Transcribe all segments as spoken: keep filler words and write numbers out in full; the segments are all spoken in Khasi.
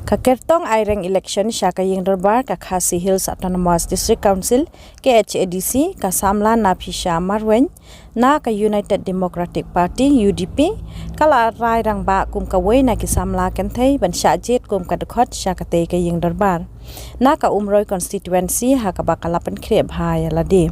Ka kyrtong aireng election sha ka ïing dorbar ka Khasi Hills Autonomous District Council, K H A D C, ka samla Nafisha Marwein na ka United Democratic Party, U D P, ka la rai rangbah kum kawei na ki samla kynthei ban shah jied kum ka dkhot sha katei ka ïing dorbar na ka Umroi constituency, ha kaba ka la pynkhreh bha ïa lade.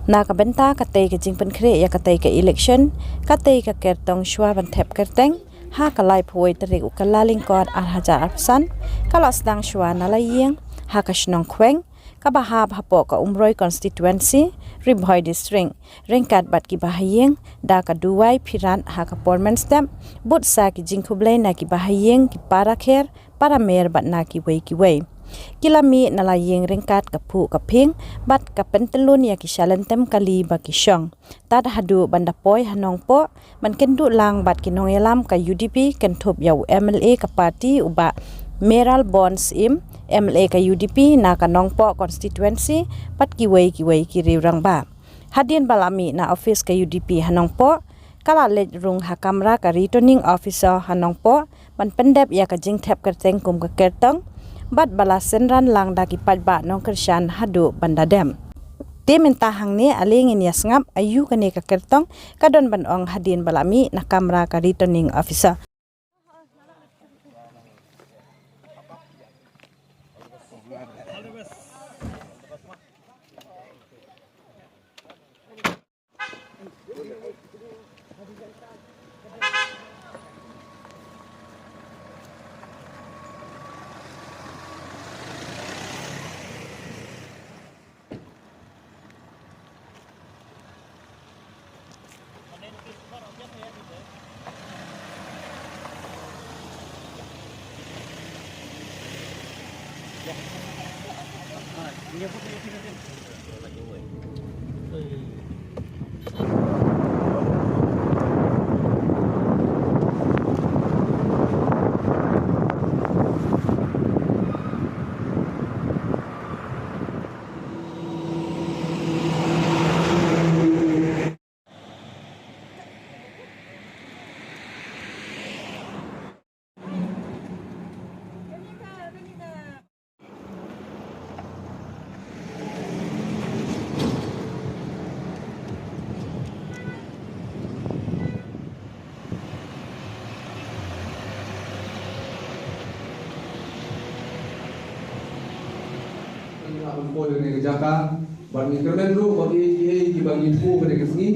Na ka bynta katei ka jingpynkhreh ïa katei ka election, katei ka kyrtong shuwa ban thep kyrteng, ha ka laiphew wei tarik u Kyllalyngkot ar hajar arphew san, ka la sdang shuwa na la ïing ha ka shnong Khweng, kaba hap hapoh ka Umroi constituency, Ri Bhoi District, ryngkat bad ki bahaïing da ka duwai phirat ha ka por mynstep, bud sa ki jingkhublei na ki bahaïing, ki para kher, para mer bad na kiwei kiwei. Ki la mih na la ïing ryngkat ka phuh ka phieng bad ka pyntyllun ïa ki shalynter kali ba ki shong, tad haduh ban da poi ha Nongpoh, ban kynduh lang bad ki nongïalam ka U D P, kynthup ïa u M L A ka party u Bah Mayralborn Syiem, M L A ka U D P na ka Nongpoh constituency, bad kiwei kiwei ki riew rangbah. Hadien ba la mih na office ka U D P ha Nongpoh, ka la leit rung ha kamra ka Returning Officer ha Nongpoh, ban pyndep ïa ka jingthep kyrteng kum ka kyrtong, bad ba la synran lang da ki paidbah nongkyrshan haduh ban da dem. Te mynta hangne ale ngin ïa sngap aïu kane ka kyrtong ka don ban ong hadien ba la mih na kamra ka Returning Officer. Ngi la pynpoi ïa kane ka jaka, bad ngi kyrmen ruh ba kiei kiei kiba ngi pynpoi kane ka sngi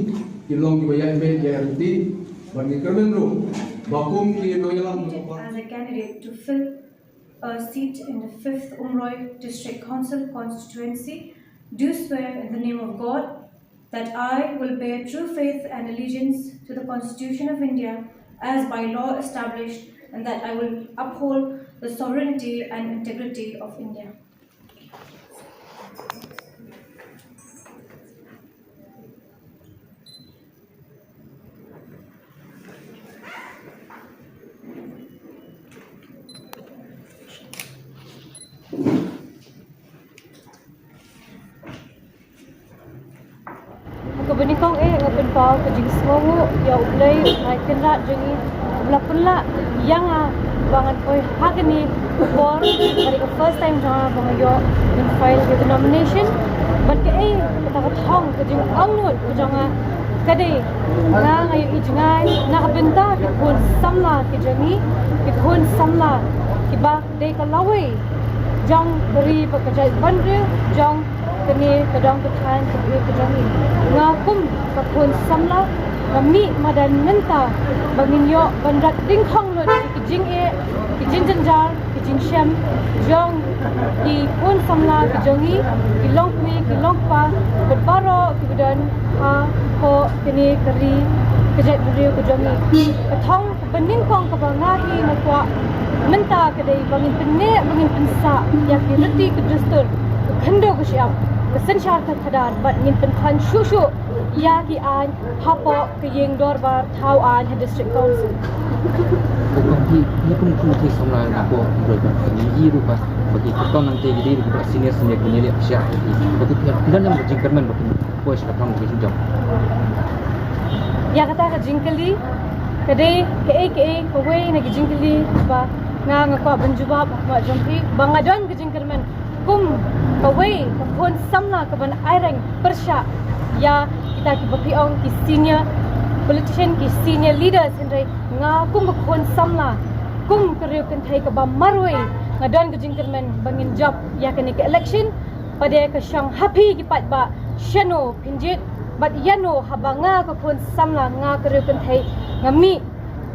ki long kiba ïaid beit ïaid ryntih, bad ngi kyrmen ruh ba kum ki nongïalam as a candidate to fill a seat in the fifth Umroi District Council constituency, do swear in the name of God that I will bear true faith and allegiance to the Constitution of India as by law established, and that I will uphold the sovereignty and integrity of India. Kaba nyngkong eh nga pynpaw ka jingsngewnguh ïa U Blei, U Trai Kynrad jong ngi, ba la pynlah ïa nga ba ngan poi ha kane ka por. Kane ka first time jong nga ba nga ïoh ngan file ïa ka nomination. Bad kaei kata ka thong ka jingangnud ka jong nga ka dei, nga nga ïohi jngai na ka bynta ki khun samla ki jong ngi, ki khun samla kiba dei ka lawei jong ka ri bad ka jaitbynriew jong kane ka dong ka thaiñ ka briew ka jong ngi. Nga kum ka khun samla nga mih madan mynta ba ngin ïoh ban rat dyngkhong lut ïa ki jingeh, ki jingjynjar, ki jingshem jong ki khun samla ki jong ngi, ki longkmie ki longkpa bad baroh kiba don hapoh kane ka ri ka jaitbynriew ka jong ngi. Ka thong kaba nyngkong kaba nga hi nga kwah mynta ka dei ba ngin pynneh, ba ngin pynsah ïa ki riti ki dustur, ka khyndew ka shyiap, ka synshar ka khadar, bad ngin pynkhlan shuh shuh ïa ki aiñ hapoh ka ïing dorbar thaw aiñ ha District Council. Ki, ki kum ki samla na ko, ki rupa, ba ki ton nangta ki dei rupa senior senior ki ngi leh sha ki, ba ki phi, phi don jingkyrmen ba ki poi sha ka thong ki jong. Ïa kata ka jingkylli ka dei kaei kaei kawei na ki jingkylli ba Nga nga kwah ban jubab ha khmat jong phi ba nga don ka jingkyrmen kum kawei ka khun samla kaban aireng pyrshah ïa kita kiba phi ong ki senior politician, ki senior leaders, hynrei nga kum ka khun samla, kum ka riew kynthei kaba marwei, nga don ka jingkyrmen ba ngin jop ïa kane ka election. Pat de ka shong ha phi ki paidbah, shano phin jied bad ïano, haba nga ka khun samla, nga ka riew kynthei, nga mih,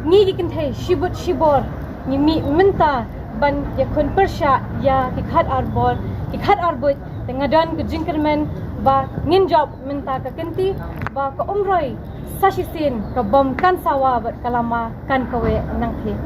ngi ki kynthei shibun shibor ngi mih mynta ban ïakhun pyrshah ïa ki khat ar bor, ki khat ar buit. Te nga don ka jingkyrmen ba ngin jop mynta ka kynti ba ka Umroi sa shisien, ka bom kan sawa bad ka lama kan kaweh nangthie.